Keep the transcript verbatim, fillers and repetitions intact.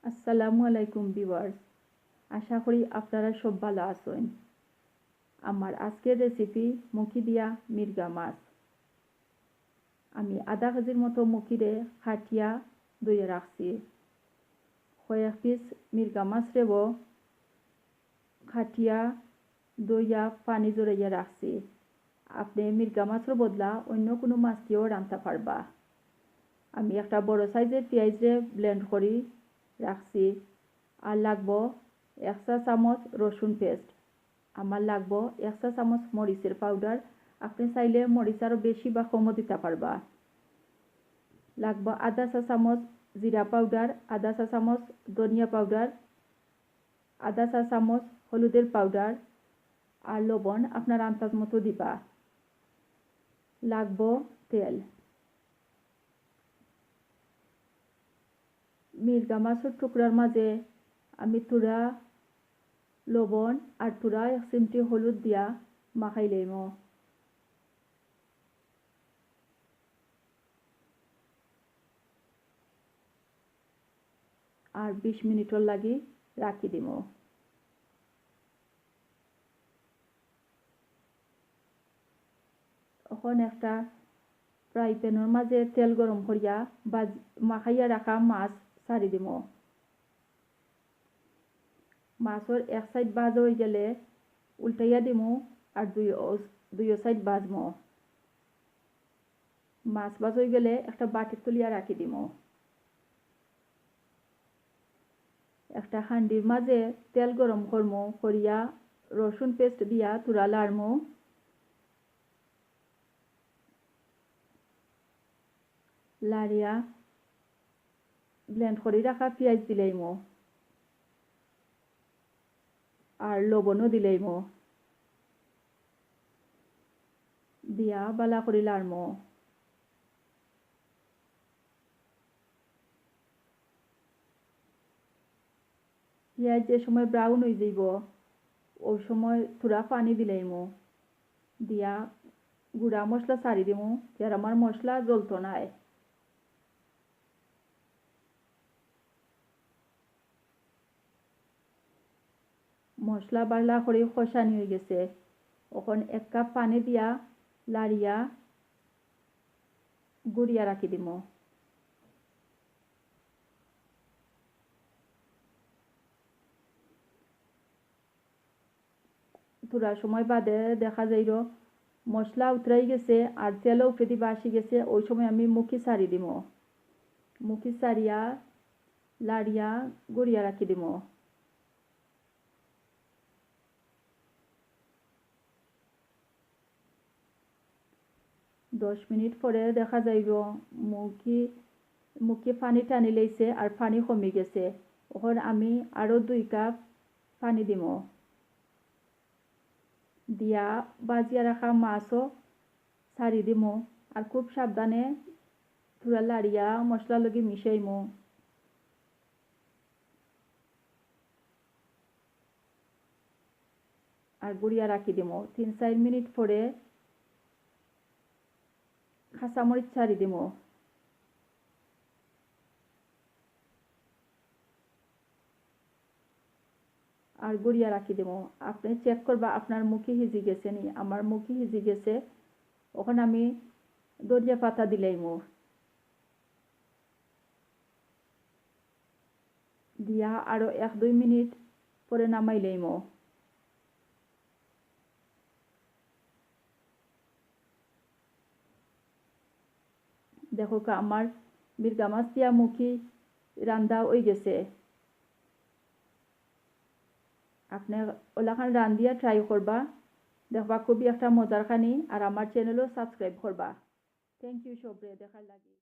আসসালামু আলাইকুম viewers, আশা করি আপনারা সব ভালা আছইন। আমার আজকের recipe মুখি দিয়া মির্গা মাছ। আমি আধা কেজির মতো মুখিরে কাটিয়া ধইয়া রাখছি। কয়েক piece মির্গা মাছরেও কাটিয়া ধইয়া পানি ঝরাইয়া রাখছি। আপনে মির্গা মাছর বদলা অইন্য কুনু মাছ দিয়াও রানতা পারবা। আমি একটা বড় sizeর পিয়াইজরে blend করি রাখছি। আর লাগবো এক চা চামচ রসুন paste। আমার লাগবো এক চা চামচ মরিচের powder। আপনে চাইলে মরিচ আরো বেশি বা কমও দিতা পারবা। লাগবো আধা চা চামচ জিরা powder, আধা চা চামচ ধনিয়া powder, আধা চা চামচ হলুদের powder আর লবণ আপনার আন্দাজ মতো দিবা। লাগবো তেল। মির্গা মাছর টুকরার মাঝে আমি থুড়া লবণ আর থুড়া এক চিমটি হলুদ দিয়া মাখাই লইমু। আর বিশ মিনিটর লাগি রাখি দিমু। অখন একটা fry panর মাঝে তেল গরম করিয়া বাজ-, মাখাইয়া রাখা মাছ ছাড়ি দিমু। মাছর এক side ভাজা অইগেলে উল্টাইয়া দিমু আর দুইও, দুইও side ভাজমু। মাছ ভাজা অইগেলে একটা বাটিত তুলিয়া রাখি দিমু। একটা হান্ডির মাঝে তেল গরম করমু, করিয়া রসুন paste দিয়া থুড়া লাড়মু। লাড়িয়া blend করি রাখা পিয়াইজ দিলাইমু। আর লবণও দিলাইমু। দিয়া ভালা করি লাড়মু। পিয়াইজ যে সময় brown অইযাইবো, অউ সময় থুড়া পানি দিলাইমু। দিয়া গুড়া মশলা ছাড়ি দিমু, আর আমার মশলা জ্বলতো নায়। মশলা ভালা করি কষানি অইগেছে। অখন এক কাপ পানি দিয়া লাড়িয়া গুড়িয়া রাখি দিমু। থুড়া সময় বাদে দেখা যাইরো মশলা উতরাই গেছে আর তেলও উপরেদি ভাসি গেছে, অউ সময় আমি মুখি ছাড়ি দিমু। মুখি ছাড়িয়া লাড়িয়া গুড়িয়া রাখি দিমু। দশ মিনিট পরে দেখা যাইবো মুখি, মুখি পানি টানি লইছে আর পানি কমি গেছে। অখন আমি আরো দুই কাপ পানি দিমু। দিয়া ভাজিয়া রাখা মাছও ছাড়ি দিমু। আর খুব সাবধানে থুড়া লাড়িয়া মশলার লগে মিশাইমু। আর গুড়িয়া রাখি দিমু। তিন চাইর মিনিট পরে কাঁচামরিচ ছাড়ি দিমু। আর গুড়িয়া রাখি দিমু। আপনে check করবা আপনার মুখি হিজি গেছে নি। আমার মুখি হিজি গেছে। অখন আমি ধনিয়া পাতা দিলাইমু। দিয়া আরো এক দুই মিনিট পরে নামাই লইমু। দেখউক্কা, আমার মির্গা মাছ দিয়া মুখি রান্দা অইগেছে। আপনে অলাখান রান্দিয়া try করবা, দেখবা খুবই একটা মজার খানি। আর আমার channelও subscribe করবা। Thank you সবরে দেখার লাগি।